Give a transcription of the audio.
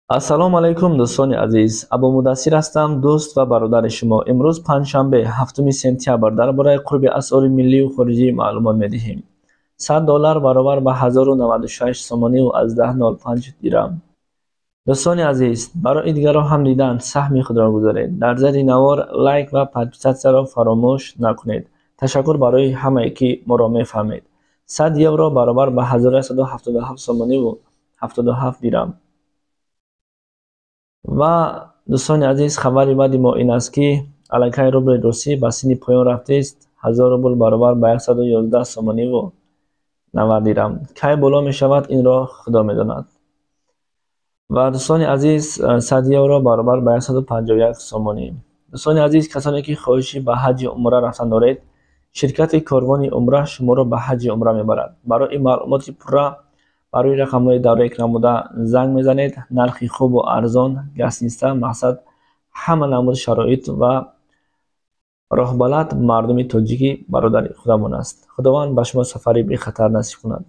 Ассалому алайкум, дӯстони азиз! Абумудассир ҳастам, дӯст ва бародари шумо. Имрӯз панҷшанбе, 7 сентябр, дар бораи қурби асъори миллию хориҷӣ маълумот медиҳем. 100 доллар баробар ба 1096 сомониву 18,05 дирам. Дӯстони азиз, барои дигарон ҳам дидан саҳми худро гузоред. Дар зери навор лайк ва подписаться ро фаромӯш накунед. Ташаккур барои ҳамае, ки моро мефаҳмед. 100 евро баробар ба 1177 сомониву 77 дирам. Ва, дӯстони азиз, хабари баъди мо ин аст, ки аллакай рубли русӣ ба синни поён рафтааст. 1000 рубл баробар ба 111 сомониву 90 дирам. Кай боло мешавад, инро Худо медонад. Ва, дӯстони азиз, 100 евро баробар ба 151 сомонӣ. Дӯстони азиз, касоне ки хоҳиши ба ҳаҷи умра рафтан доред, ширкати Корвони Умра шуморо ба ҳаҷи умра мебарад. Барои маълумоти пурра ба рӯи рақамҳои дар экран буда занг мезанед. Нархи хубу арзон, гостиница, мақсад, ҳама намуди шароит ва роҳбалад мардуми тоҷикӣ бародари худамон аст. Худованд ба шумо сафари бехатар насиб кунад.